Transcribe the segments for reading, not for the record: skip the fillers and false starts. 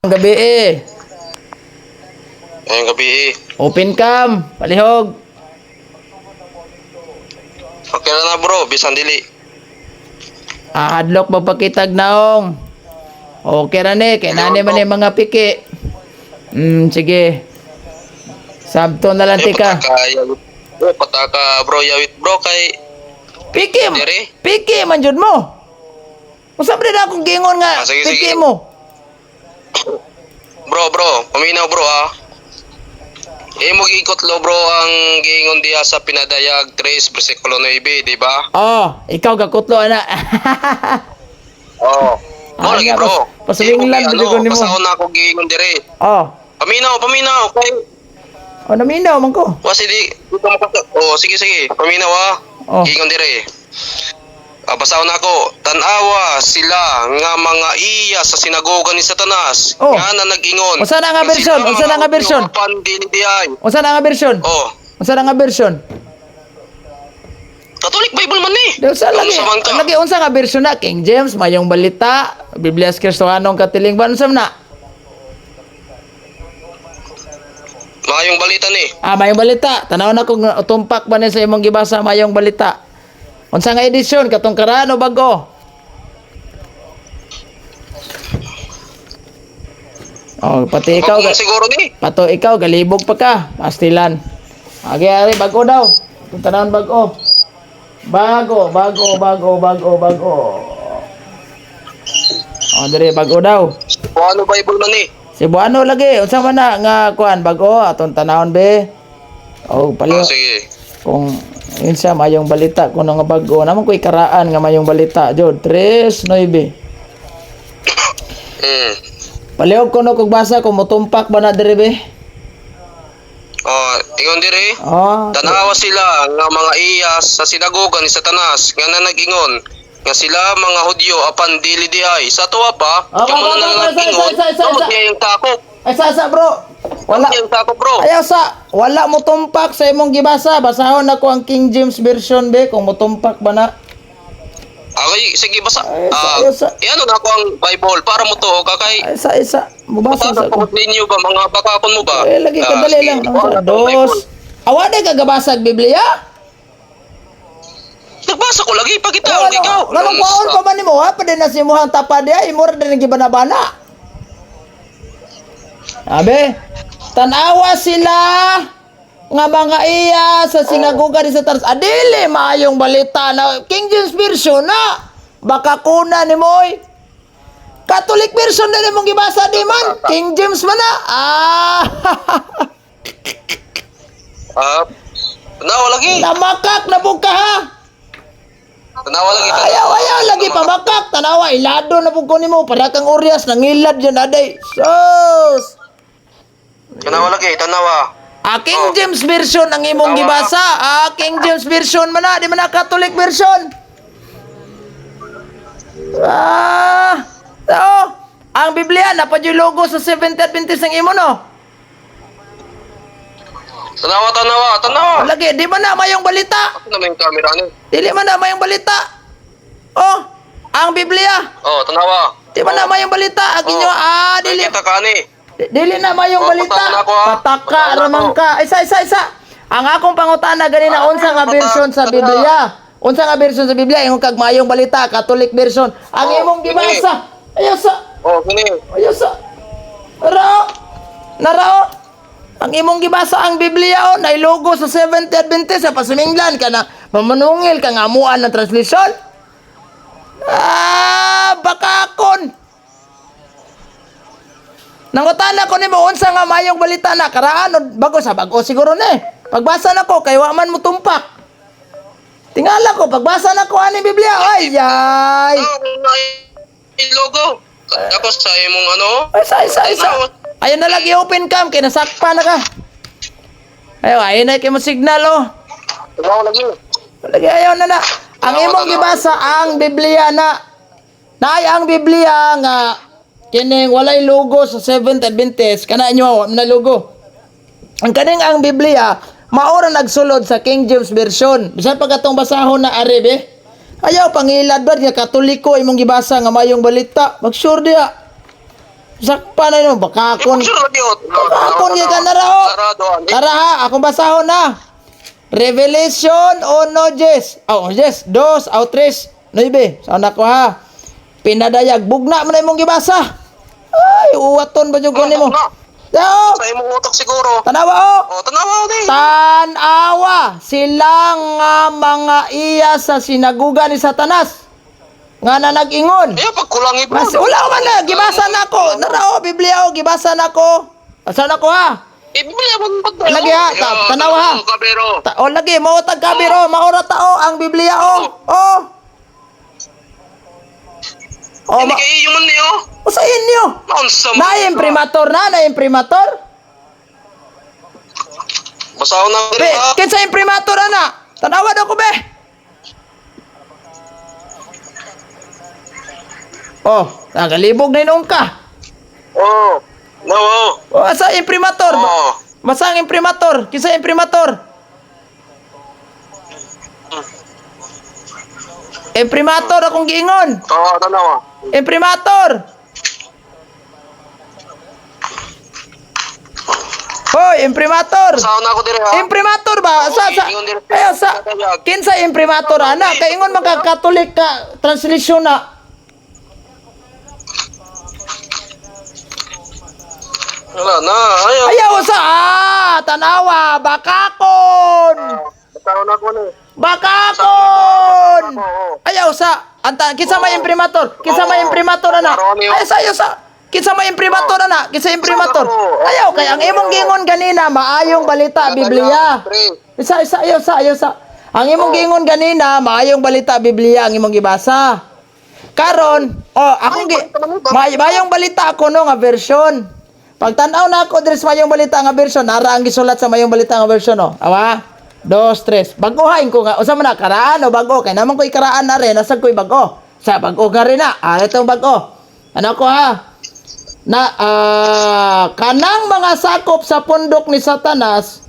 Gabi eh. Ngayong gabi eh. Open cam, palihog. Okay na na bro, bisan dili. Ah, hadlok ba pakitag naong? Okay ra ni, kay nani man ni mga piki. Sige. Sabto na lang Eh, tika. pataka, yawit. Bro, pataka bro, yawit bro kay Piki, Dire? piki man jud mo. Unsa ba na akong giingon nga Ah, sige, piki sige. mo? Bro, bro, paminaw bro ah. Imo giikot lo bro ang giingon diha sa Pinadayag 3 versikulo 9, di ba? Oh, ikaw gakutlo ana. Oo. Ah, Mo lagi nga, bro. paswinglan Imo gi- jud ko ano, nimo. Basahon na ako giingon dire. Oh, Paminaw, paminaw kay oh naminaw man ko. wasi di dito mo Oh, sige sige, paminaw ah. Oh. Giingon dire. Ah, basahon na ako. Tanawa sila nga mga iya sa sinagoga ni Satanas. Oh. Nga na nag-ingon. Unsa na nga version? Sila Unsa na nga mga version? apan dili diay. Unsa na nga version? Oh. Unsa na nga version? Catholic Bible man ni. Di unsa lagi? Unsa man ka? Lagi unsa nga version na? King James, Mayong Balita, Biblia sa Kristohanong Katilingban, unsa man na? Maayong balita ni. Ah, Mayong Balita. Tanaw na kung tumpak ba ni sa imong gibasa Mayong Balita. Unsa nga edisyon katong karaan o bago? Oh, pati ikaw Bago man siguro ni. pato ikaw galibog pa ka, pastilan. Agi ari bago daw. Kung tanawon bago. Bago, bago, bago, bago, bago. Oh, dire bago daw. Ano Bible man ni? Cebuano lagi, unsa man na nga kuan bago atong tanawon be. Oh, Oh, paliw sige. kung yun siya mayong balita kung nga bago naman ko'y karaan nga mayong balita jud 3:9. Palihog ko no kog basa kung motumpak ba na dire be. Oh, ingon dire. Oh, Tanawa sila nga mga iya sa sinagoga ni Satanas nga na nag-ingon nga sila mga Hudyo apan dili diay. Sa tuwa pa, Ah, kamo ba, na ba, lang ba, sa, nag-ingon. sa, sa, sa, Kamo sa. diay ang sakop. Ay sa sa bro. Wala. Ang sakop bro. Ayaw sa wala mo tumpak sa imong gibasa. Basahon nako ang King James version be kung motumpak ba na. Okay, sige basa. Ay, sa, Ah, ayaw sa. iano na ako ang Bible para mo to kakay. Ay sa isa mubasa Basa sa ko. ko ninyo ba mga bakakon mo ba? Eh lagi Ah, kadali sige, lang. kuha na Unsa, akong Bible. dos. Awa na kagabasag Biblia? Nagbasa ko lagi pagita Ano, ang ikaw. ano, kwaon pa man nimo ha? Pwede na si imuhang tapa diya, imo ra din gibanabana. Abe, tanawa sila nga mga iya sa sinagoga ni Satanas. Adili maayong balita na King James version na. Baka kuna ni moy. Catholic version na nimong gibasa di man. King James man na. Ah. Ah, tanawa lagi. Namakak na pud ka ha. Tanawa lagi. Tanawa. Ayaw, ayaw, lagi pamakak. Tanawa, ilado na po ko nimo. Para kang oryas, nangilad yan, aday. Sus! Tanawa lagi, tanawa. Ah, King James version ang imong Tanawa. gibasa. Ah, King James version man na, di man na Catholic version. Ah, oh, ang Biblia, napad yung logo sa Seventh Adventist ang imo, no? Tanawa, tanawa, tanawa. Lagi, di man na mayong balita. Ako naman yung camera ni. Dili man na mayong balita. Oh, ang Biblia. Oh, tanawa. Di man na mayong balita. Ang inyo, ah, dili. Kita ka ni. Dili na mayong Oh, balita. pataka na ako, ah. Pataka Pataka na ramang ako. ka. Isa isa isa. Ang akong pangutana ganina Ah, unsa nga pataka version sa na. Biblia? Unsa nga version sa Biblia? Ingon kag mayong balita, Catholic version. Ang Oh, imong gibasa. Ayaw sa. Oh, kini. Ayaw sa. Narao. Narao. Ang imong gibasa ang Biblia oh, nay logo sa Seventh Adventist sa Pasuminglan ka na mamanungil ka nga amuan ng translation. Ah, bakakon. Nangutana ko nimo unsa nga mayong balita na karaan o bago sa bago siguro na eh. Pagbasa nako kay wa man mo tumpak. Tingala ko pagbasa nako ani Biblia ay ay. Oh, yung logo. Tapos sa imong ano? Ay sa isa isa. Ayun na lagi open cam kay nasakpa na ka. Ayaw, ayun na kay mo signal oh. Tanawa lagi. Lagi ayaw na na. Ang imong gibasa ang Biblia na naay ang Biblia nga kining walay logo sa Seventh Adventist kana inyo wa na logo. Ang kaning ang Biblia maora nagsulod sa King James version. Bisan pa katong basahon na ari be. Ayaw pangilad ba nga Katoliko imong gibasa nga mayong balita. Mag sure diha. Sakpan na yun, bakakon. Picture lagi oh. Bakakon gyud ka na ra oh. Sarado ani. Tara ha, akong basahon na. Revelation 1 Jes. Oh, yes, 2 o 3, 9. Sa ko ha. Pinadayag bugna man na imong gibasa. Ay, uwaton ba jud ko nimo? Bugna. Dao, Sa imong utok siguro. tanawa oh. Oh, tanawa ni. Tanawa sila nga mga iya sa sinaguga ni Satanas nga na nag-ingon. Ayaw pagkulangi bro. Mas wala man na gibasa nako. Narao Biblia oh, gibasa nako. Asa nako ha? Eh, Biblia man pag Lagi ha, tanawa ha. Kabero. Ta o lagi mao tag kabiro, maura tao ang Biblia oh. Oh. Oh, Hindi ma kay iyo man niyo. sa inyo. Naunsa man. Na imprimator na, na imprimator. Basahon na Be, diri ha. kinsa imprimator ana? Tanawa daw ko be. Oh, nagalibog na inuong ka. Oh. No. Oh. Oh, asa imprimator? Oh. Basta ang imprimator. Kinsa imprimator? Imprimator akong giingon. Oh, tanawa. Imprimator. Hoy, imprimator. Basahon na ako diri ha. Imprimator ba? Sa ayo sa kinsa imprimator ana kay ingon man ka Catholic ka translation na. Wala na. Ayaw. Ayaw sa tanawa bakakon. Basahon na ako ni. Bakakon. Oo. Ayaw sa anta kinsa may imprimator? Kinsa may imprimator ana? Ay sa ayaw sa kinsa may imprimator ana? Kinsa imprimator? Ayaw kay ang imong giingon ganina maayong balita Biblia. Isa isa ayaw sa ayaw sa. Ang imong giingon ganina maayong balita Biblia ang imong gibasa. Karon, oh akong gi maayong balita ako no nga version. Pagtan-aw na ako diri sa mayong balita nga version, nara ang gisulat sa mayong balita nga version oh. Awa. Dos, tres. Bagohain ko nga. Usa man na karaan o bago kay naman ko'y karaan na rin, nasag ko'y bago. Sa bago nga rin na. Ah, itong bago. Ano ko ha? Na kanang mga sakop sa pundok ni Satanas,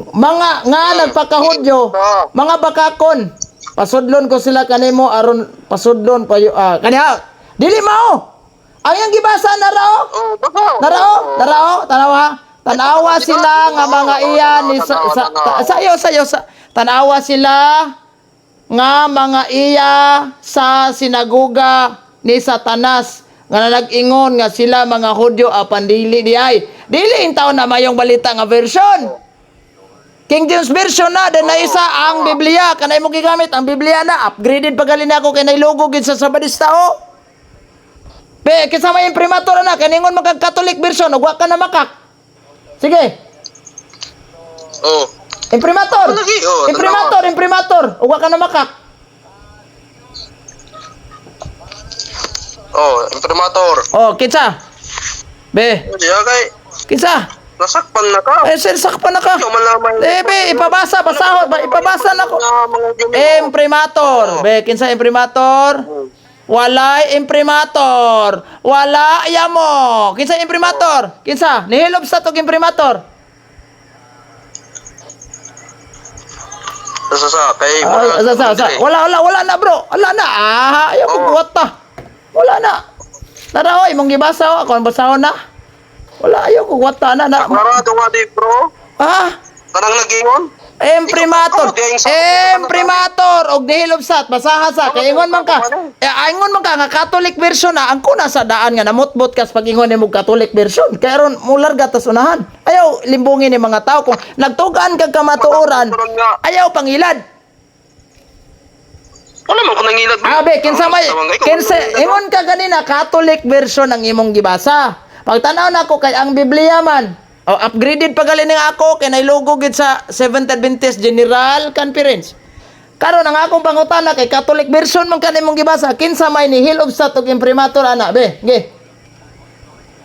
mga nga nagpakahudyo, mga bakakon. Pasudlon ko sila kanimo aron pasudlon pa kaniha. Dili mao. Ang iyang gibasa na rao. Oh, basaw. Narao, narao, tanawa. Tanawa sila nga mga iya ni sa sayo sayo sa tanawa sila nga mga iya sa sinaguga ni Satanas nga nag-ingon nga sila mga Hudyo apan dili di ay dili in taon na mayong balita nga version. King James Version na then na isa ang Biblia kanay mo gigamit ang Biblia na upgraded pa gali na ako kay nailogo gid sa Sabadista oh. Be, kinsa may imprimatur na kaningon magkag Catholic version ug wa ka na makak. Sige. Oh. Imprimator. Lagi, oh, Imprimator, imprimator. Ug wa ka na makak. Oh, imprimator. Oh, kinsa? Be, Diya kay kinsa? nasakpan na ka. Eh, sir, sakpan na ka. Ikaw man lamang. Eh, be, ipabasa, basahon, ba, ipabasa na ko. Mga mga Imprimator. Be, kinsa imprimator? Walay imprimator. Wala yamo. Kinsa imprimator? Kinsa? Nihilob sa tog imprimator. Sa sa kay Ah, sa. Wala, wala, wala na, bro. Wala na. Ah, ayaw ko buhat ta. Wala na. Tara, oy, mong gibasa, oh. Ako ang basahon na. Wala, ayaw ko buhat ta na. Na. Aklarado nga di bro. Ah, Kanang nagingon. Imprimator. Imprimator og nihilobsat basaha sa kay ingon man ka. Eh, ingon man ka nga Catholic version na ang kuna sa daan nga namutbot kas pag ingon nimo Catholic version. Kay aron mularga tas unahan. Ayaw limbungin ni mga tao kung nagtugaan kag kamatuoran. Ayaw pangilad. Wala man ko nangilad. Abe, kinsa may kinsa ingon ka ganina Catholic version ang imong gibasa. Pagtanaw nako kay ang Biblia man. Oh, upgraded pa gali nga ako kay nailogo gid sa Seventh Adventist General Conference. Karon ang akong pangutana kay Catholic version man kanimong gibasa, kinsa may ni Hill of Sat ug imprimatur ana be? Ge.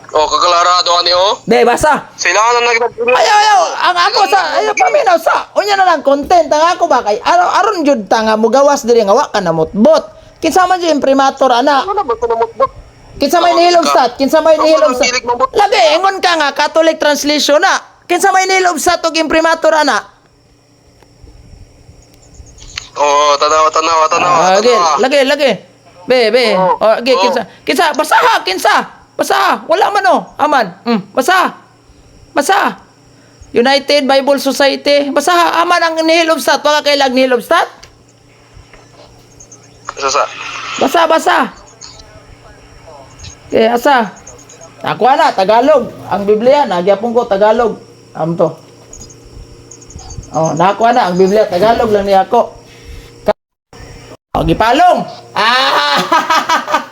Oh, kaklarado ani oh. Be, basa. Sila na nag Ayaw, ayaw, ang ako sa ayaw paminaw sa. Unya na lang content ang ako ba kay aron aron jud ta nga mugawas diri nga wa ka namutbot. Kinsa man jud imprimatur ana? Wala ba ko namutbot? Kinsa may nihilom stat? Kinsa may nihilom stat? Hilig mabot. Lagi ingon ka nga Catholic translation na. Kinsa may nihilom stat og imprimatur ana? Oh, tanawa tanawa tanawa. Ah, lagi, tanawa. lagi, lagi. Be, be. Oo. Oh, lagi Oo. kinsa. Kinsa basaha kinsa. Basa. Wala man oh. Aman. Basa. Basa. United Bible Society. Basa. Aman ang Nihil Obstat. Wala kailag Nihil Obstat. Asa sa? Basa, basa. Okay, asa. Nakuha na, Tagalog. Ang Biblia, nagyapon ko, Tagalog. Am to. Oh, nakuha na, ang Biblia, Tagalog lang niya ako. Oh, gipalong. Ah!